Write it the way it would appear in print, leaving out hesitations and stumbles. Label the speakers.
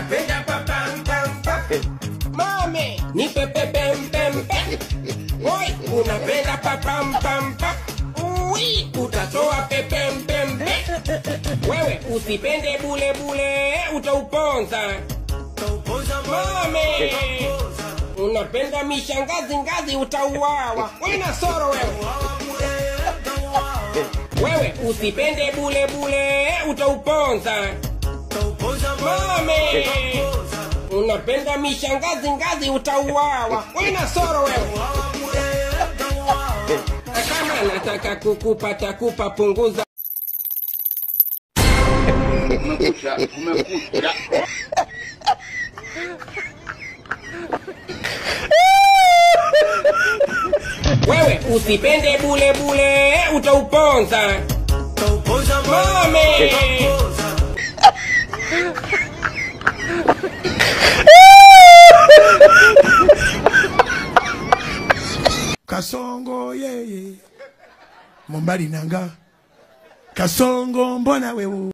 Speaker 1: Unapenda pa pam pam pa. Mame, nipe pe pem pem pe. Oi, unapenda pa pam pam pa. Ui, utatoa pe pem pem pe. Wewe usipende bule bule, utauponza. Mame, unapenda mishangazi ngazi, utauawa. Wewe na soro wewe. Wewe usipende bule bule, utauponza. Mame, unapenda mishangazi ngazi, utauawa. Wewe na soro wewe. Kama nataka kukupa takupa, punguza.
Speaker 2: Kumekucha, kumekucha.
Speaker 1: Wewe usipende bule bule, utauponza. Mame,
Speaker 3: Kasongo yeye Mombali nanga Kasongo mbona wewe.